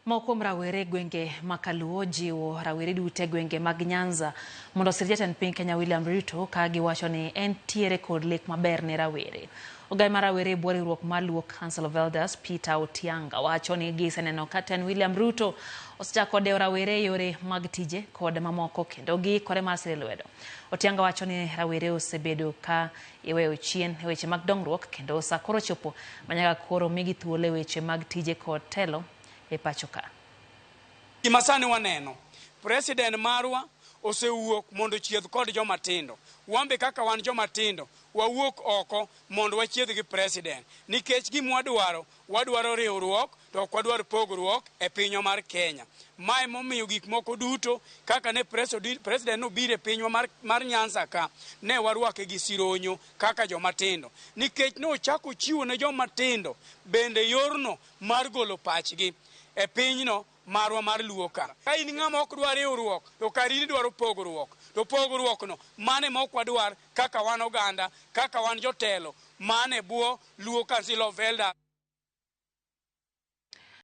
Moko kuom rawere e gwenge ma Kaluo jiwo rawere duto e gwenge mag Nyanza mondo osir jatend piny Kenya William Ruto ka giwacho ni entiere kod lek maber ne rawere. Ogai mar rawere e bwo riwruok mar Luo Council of Elders Peter Otianga wacho ni giseneno ka tend William Ruto osechako dewo rawere e yore mag tije kod mamoko kendo giikore mar sire lwedo. Otianga wacho ni rawere osebedo ka iweyo chien e weche mag dongruok kendo sa koro ochopo ma nyaka koro migi thuolo e weche mag tije kod telo e pacho ka. Gima sani waneno, president marwa osewuok mondo ochiedh kod joma tindo. Wan be kaka wan joma tindo, wawuok oko mondo wachiedh gi president. Nikech gima wadwaro, wadwaro riwruok to ok wadwar pogruok e pinywa mar Kenya. Ma emomiyo gik moko duto kaka ne president nobiro e pinywa mar Nyanza ka, ne warwake gi sironyo kaka joma tindo. Nikech nochako chiwo ne joma tindo bende yorno mar golo pachgi e pinyno marwa mar Luo ka. Ka in ng'ama ok dwar riwruok to kar in idwaro pogruok. To pogruokno mano ema ok wadwar kaka wan oganda, kaka wan jotelo man e bwo Luo Council of Elders.